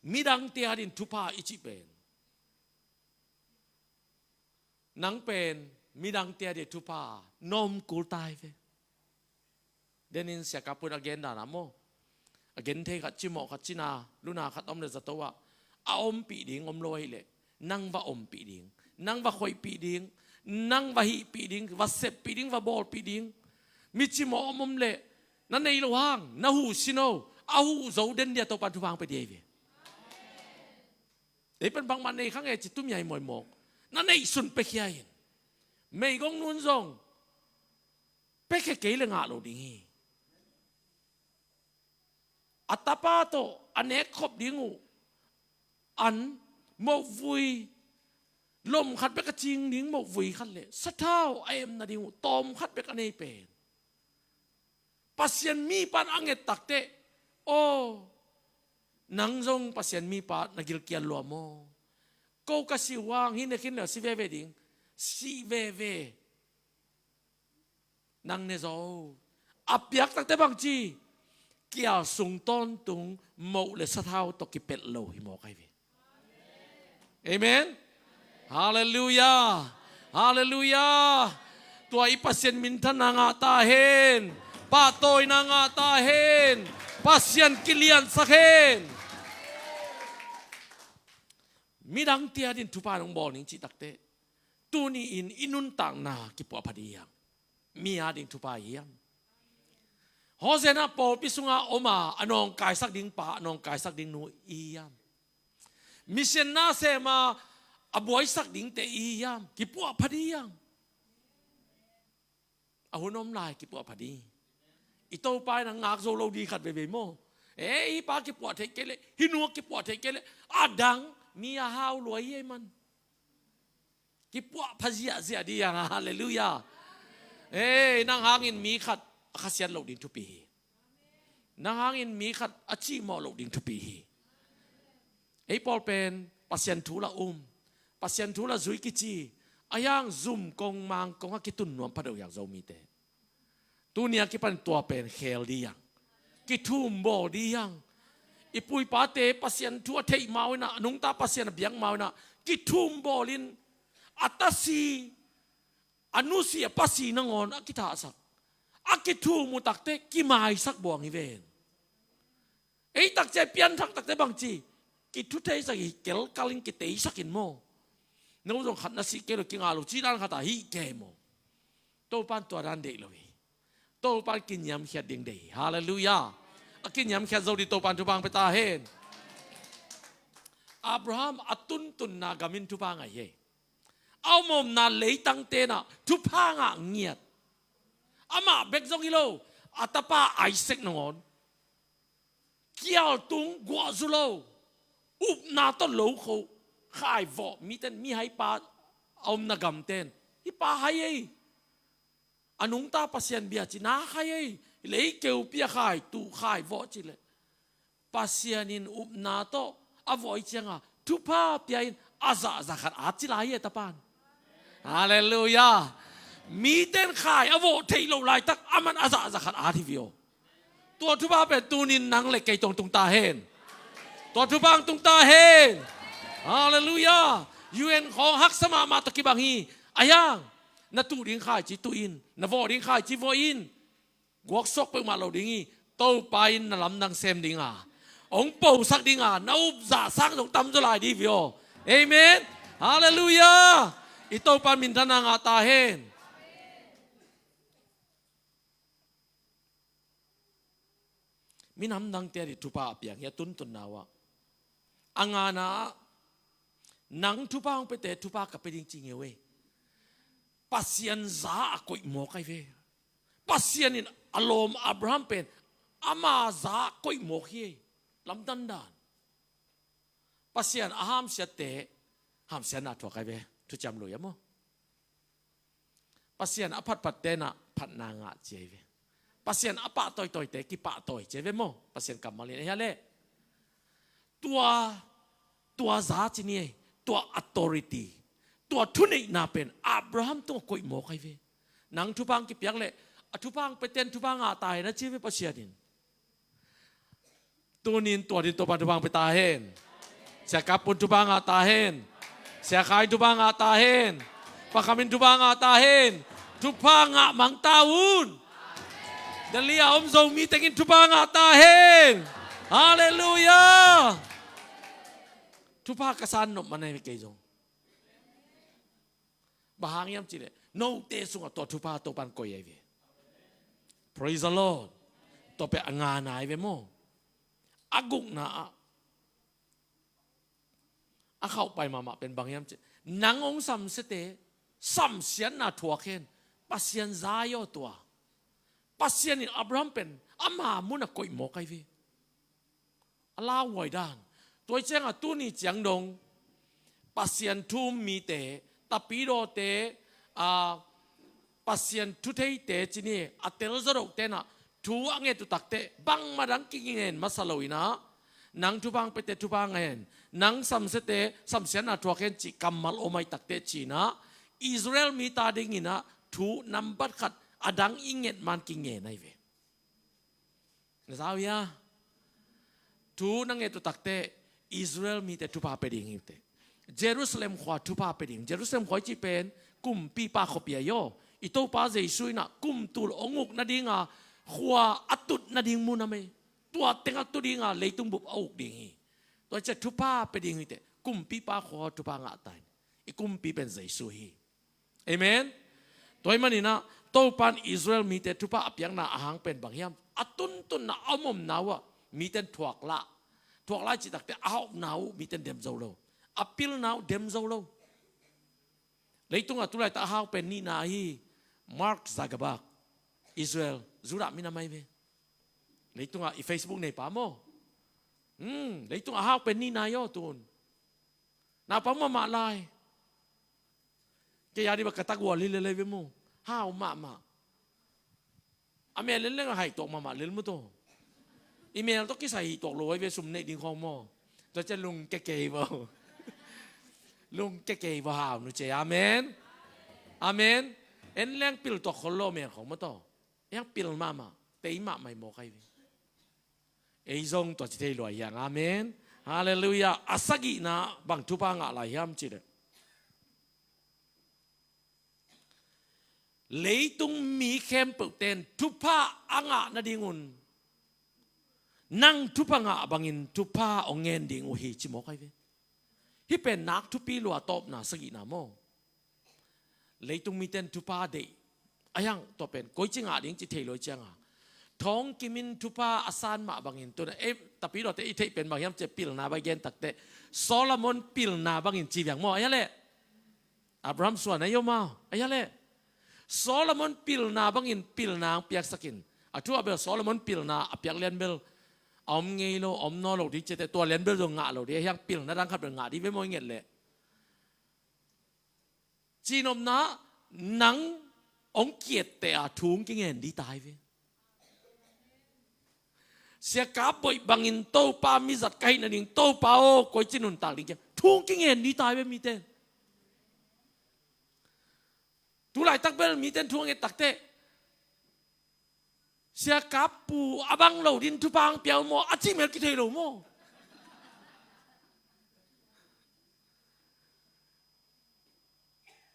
Midangte adingin thupha i cih pen, nang pen midangte adingin thupha na om kul ta hi ve. Denin Sia Kap Pun a gen dan a maw, a genthei khat, cimawh khat, cina luna khat om leh zato ah, a ompih ding om lo ahih leh nang va ompih ding, nang va khoihpih ding, nang va hihpih ding, va seppih ding, va bawlpih ding. Mi cimawh om om leh na neih loh hang na huh sin o, a huh zo den dia Topan thupha hong pia ding hi ve. Ei pen bangmah nei kha nge ci tum hiai maw, mawk. Na neihsun piakhia in. Meigong nu'n zong piakhia kei leh ngah lo ding hi. A tapa tawh a nek khop ding uh an, mohvui, lom khat bek a cing ding mohvui khat leh sathau a emna ding uh tawm khat bek a nei pen, Pasian mipa in a nget takteh, aw, nang zong Pasian mipa na gilkial lua maw? Ko ka si uh hang, hih ne khin leh si veve ding, si veve. Nang ne zaw. A piak takteh bangci, kial sung tawntung moh leh sathau tawh kipelh lo hi mawk ahi ve. Amen. Halleluiah. Halleluiah. Tua i Pasian minthanna ngah ta hen. Pahtawina ngah ta hen. Pasian kiliansak hen. Midangte adingin thupha nong bawl ning cih takteh, tuni-in i nuntakna kipuah pha ding hiam? Mi adingin thupha hiam? Hosanna pawlpi sunga om a, a nawngkaisak ding pa, a nawngkaisak ding nu i hiam? Mission na sem a, a buaisak dingte i hiam? Kipuah pha ding hiam? A hun om lai kipuah pha ding. I Topa in a ngak zo lo ding khat veivei maw. Eh, hih pa kipuah theih kei leh, hih nu a kipuah theih kei leh, a dang mi a hau lua hi ei man. Kipuah pha ziahziah ding hiam? Halleluiah. Eh, nang hangin mi khat a khasiat loh ding thupi hi. Nang hangin mi khat a cihmawh loh ding thupi hi. Ei pawl pen Pasian thu la um, Pasian thu la zui kici, a hiang zum kong mang kong a kitun nuam pha deuh hiang Zomite. Tuni a kipan tua pen khel ding hiang. Kithum bawl ding hiang. I pu i pate Pasian thu a theih ma uh in a, a nungta Pasian a biak ma uh in a, kithum bawlin a tasi, a nusi, a pasi nangawn a kithahsak, a kithum uh takteh kimaisak buang hi ven. Ei takcia pianthak takteh bangci, kithutheisak hi, kelkalin kiteisak in maw. No zong khat na sih kei lo, kingah lo, ci dan khat a hih kei maw. Topan tua dan deih lo hi. Topan kiniamkhiat ding deih hi. Halleluiah. A kiniamkhiat zo ding Topan thupha hong pia ta hen. Abraham a tuntunna gam in thupha ngah hi. A omomna leitangte in a thupha ngah ngiat. Amah bek zong hi lo, a tapa Isaac nangawn, kial tung guah zu lo, upna tawh lo kho, khai vawh, miten mihaipa a omna gamten, hih pa hai ei, a nungta Pasian bia ci na khai ei, lei keupi a khai tuh khai vawh ci leh, Pasian in upna tawh a vawh ciangin thupha pia in a zahzah khat at ci lai hi a, tapan. Halleluiah. Miten khai a vawh theih loh laitak aman a zahzah khat at hi viau. Tua thupha pen tunin nang le kei tawh tung ta hen. Tua thupha tung ta hen. Halleluiah. U N khawng haksa mahmah tawh kibang hi. A hiang, na tuh ding khaici tuh in, na vawh ding khaici vawh in. Guaksuak peuhmah lo ding hi. Topa in na lamdang sem ding a, hong posak ding a, na upzah sang zong tam zaw lai ding hi viau. Amen. Halleluiah. I Topa minthanna ngah ta hen. Minam dangte ading thupha a piang hi a, tuntunna uh ah. A ngana ah, nang thupha hong piate thupha ka pia ding ci ngeu ei. Pasian za a koih mawk ahi ve. Pasian in a lawm Abraham pen ama za a koih mawk hi ei. Lamdang dan. Pasian a hamsiatte hamsiatna thuak ai ve. Thuciam Lui ah maw? Pasian a phatphatte na phatna ngah ci ai ve. Pasian a pahtawitawite kipahtawi ci ai ve maw? Pasian kammal in ahia leh tua, tua za ci ni ei, tua authority, tua thuneihna pen Abraham tungah koih mawk ai ve. Nang thupha hong kipiak leh a thupha hong piaten thupha ngah ta hen a ci ve Pasian in. Tunin tua din Topa thupha hong pia ta hen. Sia Kap Pun thupha ngah ta hen. Sia Khai thupha ngah ta hen. Pa Kham In thupha ngah ta hen. Thupha ngah mang ta un. Delhi a om Zomi tengin thupha ngah ta hen. Halleluiah. Thupha ka san nop man ahi kei zong. Bang hang hiam cih leh note sungah tua thupha Topa'n koih ai ve. Praise the Lord. Tua pen a ngana ai ve maw? A gukna ah a khauhpai mahmah pen bang hiam cih leh nang hong samsiate samsiatna thuak hen. Pasian zai aw tua. Pasian in Abraham pen ama munah koih mawk ai ve. A lauhuai dan. Tua hi ciangah tuni ciang dong Pasian thu um mite, tapidawte, a, Pasian thu theite ci ni, a telzaw dohte nah thu a nget uh takteh bangmah dang kingen masa lo inah, nang thupha hong piate thupha ngah hen, nang samsiate samsiatna thuak hen cih kammal om ai takteh ci inah, Israel mite adinginah thu nambat khat a dang i nget man kingen ai ve. Na za uh hia? Thu na nget uh takteh Israel mite thupha pia ding hi uh teh. Jerusalem khua thupha pia ding. Jerusalem khua i cih pen kumpipa khuapi ahi aw. I Topa Jesu inah kumtul hong uk nadinga khua a tut nading mun a mei. Tua tengah tu dinga leitung bup a uk ding hi. Tua ciah thupha pia ding hi teh. Kumpipa khua thupha ngah ta in. I kumpi pen Jesu hi. Amen. Tua ahih maninah Topa'n Israel mite thupha a piakna a hang pen bang hiam? A tuntunna a omomna uh ah mite'n thuak lah. Thuak lah i cih takteh a hauhna uh mite'n dem zo lo. A pilna uh dem zo lo. Leitungah tulaitak a hau pen nihna ahi Mark Zuckerberg, Israel, Judah minam ahi ve. Leitungah i Facebook neipa maw? Hmm, leitungah a hau pen nihna ahi aw tun. Naupang mahmah lai. Kei a dih bang ka tak ual hi lel ahi ve maw? Hau mahmah. A mel en leng a haih tuak mahmah lel maw taw. I mel tawh kisai hih tuak lo ahi ve, sum neih ding khawng maw? Tua ciah lungkia kei vo. Lungkia kei vo hau nu cia. Amen. Amen. En leng pil tuak khol lo mel khawng maw taw. Hiang pil mahmah, tei mahmah hi mawk ahi ve. Ei zong tua ci thei lua hiang. Amen. Halleluiah. A sagihna bang thupha ngah lai hiam cih leh, leitung mi khempeuh ten thupha a ngah nadingun nang thupha ngah bangin thupha hong ngen ding uh hi ci mawk ahi ve. Hih pen nak thupi lua tawpna sagihna maw? Leitung mite'n thupha deih a hiang tua pen koici ngah ding ci thei lo i cianga, Thawng Kim in thupha a san mah bangin tuna ei tapidawte i theih pen bang hiam cih leh pilna bang i gen takteh Solomon pilna bangin ci viang maw? Ahia leh Abraham suan ahi om a, ahia leh Solomon pilna bangin pilna hong piaksakin. A thu ah bel Solomon pilna a piak lian bel a om ngei lo, a om nawn lo ding ci teh tua lian bel zong ngah lo ding, a hiang pilna dang khat bel ngah ding ve maw i nget leh. Cihnopna nang hong kiatteh a thu hong kingen ding ta hi ve. Sia Kap Boih bangin Topa mizat ka hih nading Topa aw koici nuntak ding kiang thu hong kingen ding ta hi ve mite'n. Tulaitak bel mite'n thu a nget takteh Sia Kap Pu a bang lo din thupha hong pia uh maw a cih mel kithei lo maw?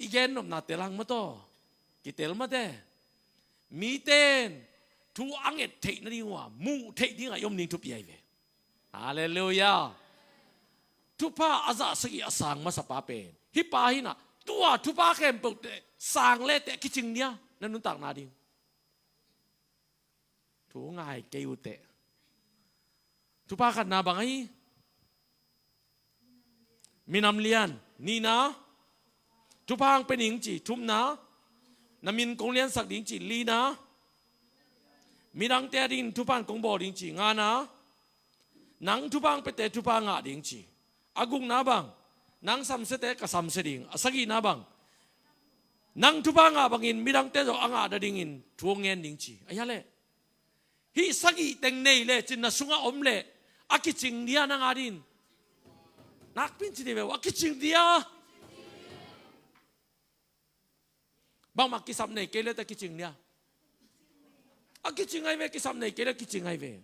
I gen nopna tel hang maw taw. Kitel mate. Mite'n thu a nget theih nading uh a muh theih dingah i om ding thupi ahi ve. Halleluiah. Thupha a zah sagih a sang masapa pen hih pa hinah tua thupha khempeuh teh sang leteh kicing dia na nuntakna ding. Thu ngai kei uh teh. Thupha khatna bang ahi? Minam lian. Nihna, thupha hong pia ding ci. Thumna, na min kong liansak ding ci. Lina, midangte adingin thupha in kong bawl ding ci. Ngana, nang thupha hong piate thupha ngah ding ci. A gukna bang, nang samsiate ka samsia ding. A sagihna bang, nang thupha ngah bangin midangte zong a ngah nadingin thu hong ngen ding ci. A hia leh? Hih sagih teng nei lecin na sungah om leh a kicing dia nang adingin. Nakpi-in ci dih ve uh, a kicing dia. Bangmah kisap nei kei leh teh kicing dia. A kicing ahi ve, kisap nei kei leh kicing ahi ve.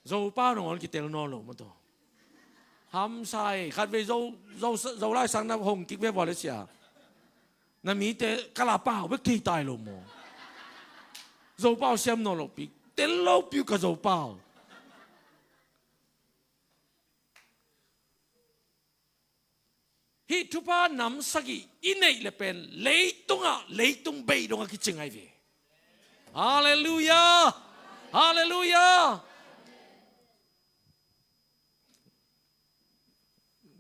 Zopau nangawn kitel nawn lo maw tawh. Hamsa e, khatvei Zo, Zo, Zolai sang na hong kik ve vua leh sia. Na mite ka la pau bek thei tai lo maw. Zopau siam nawn lo pi, tel lo pi uh ka Zopau. Hih thupha nam sagih i neih le pen leitungah, leitung bei dongah kicing ahi ve. Halleluiah. Halleluiah.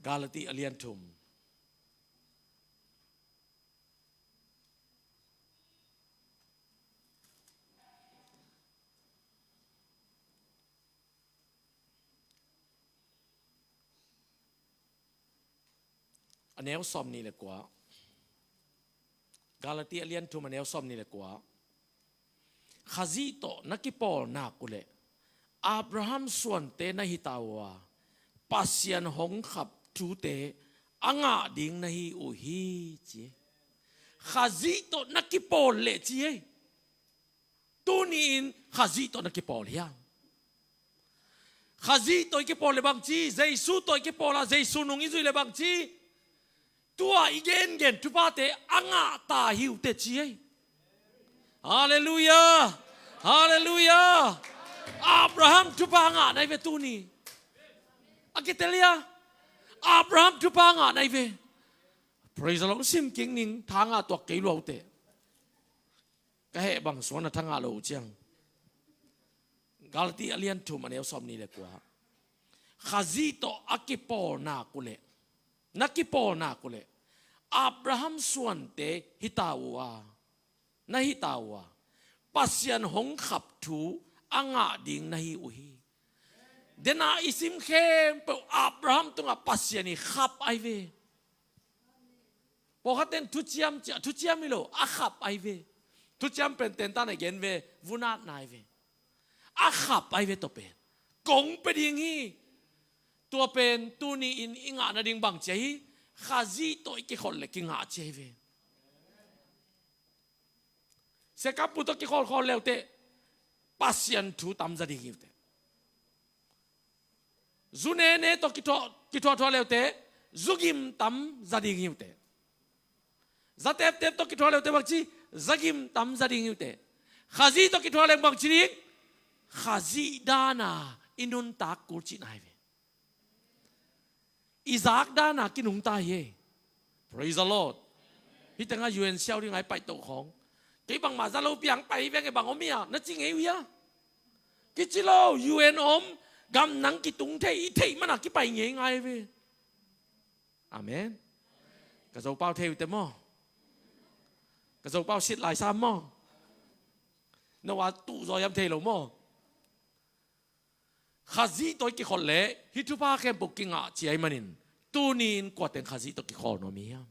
Galati a lian thum. A neu sawmnih le kua. Galati a lian thum a neu sawmnih le kua. Khazih tawh na kipawl nak uh leh Abraham suante na hi ta uh a, Pasian hong khap thute a ngah ding na hi uh hi, ci. Khazih tawh na kipawl leh ci ei. Tuni-in Khazih tawh na kipawl hiam? Khazih tawh i kipawl le bang ci, Jesu tawh i kipawl a, Jesu nung i zuih le bang ci. Tua i gengen thuphate a ngah ta hi uh teh ci ei. Halleluiah. Halleluiah. Abraham thupha a ngah na hi ve tuni. A kitel hia? Abraham thupha a ngah na hi ve. Praise the Lord. Sim kik ning, tha ngah tuak kei lua uh teh. Ka heh bang suan a tha ngah lo uh ciang. Galati a lian thum a neu sawmnih le kua. Khazih tawh a kipawl nak uh leh, na kipawl nak uh leh Abraham suante hi ta uh a, na hi ta uh a, Pasian hong khap thu a ngah ding na hi uh hi. Dena i sim khempeuh Abraham tungah Pasian i khap ahi ve. Pawlkhat ten thuciam cia, thuciam hi lo, a khap ahi ve. Thuciam pen tentan a gen ve, vunatna ahi ve. A khap ahi ve tua pen. Kong pia ding hi. Tua pen tuni-in i ngah nading bang ci ahi? Khazih tawh i kikholh le kingah ci ahi ve. Sekappu tawh kikholhkholh le uh teh Pasian thu tam za ding hi uh teh. Zu nene tawh kithuah, kithuahthuah le uh teh zugim tam za ding hi uh teh. Za teptep tawh kithuah le uh teh bang ci, zagim tam za ding hi uh teh. Khazih tawh kithuah le bang ci ding? Khazih dana i nuntak kul cihna hi ve. I zak dana kinungta hi ei. Praise the Lord. Hih tengah U N siau ding a i paih toh khawng. Kei bangmah za lo piang paih hi veng e, bang om hia na ci ngei uh hia? Kici lo, U N om, gamnang kitung thei, i theih mana kipai ngeingai ve. Amen. Ka Zopau thei uh teh maw? Ka Zopau sit lai sam maw? No a tuh zaw hiam thei lo maw? Khazih tawh i kikholh leh hih thupha khempeuh kingah ci ahih manin, tuni-in kua teng Khazih tawh kikholh nuam i hiam?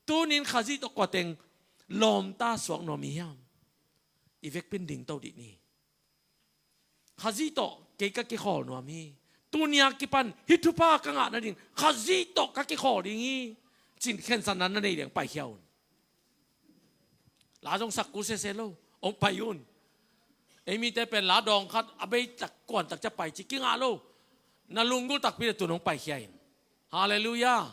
Tuni-in Khazih tawh kua teng lawmta suak nuam i hiam? I vekpi-in dingto dih ni. Khazih tawh kei ka kikholh nuam hi. Tuni a kipan hih thupha ka ngah nading Khazih tawh ka kikholh ding hi, ci-in khensatna na nei leng paikhia un. La zong sak kul sese lo, hong pai un. Ei mite pen la dawng khat a bei tak kuan tak ciang pai ci kingah lo. Na lunggulh takpi leh tun hong paikhia in. Halleluiah.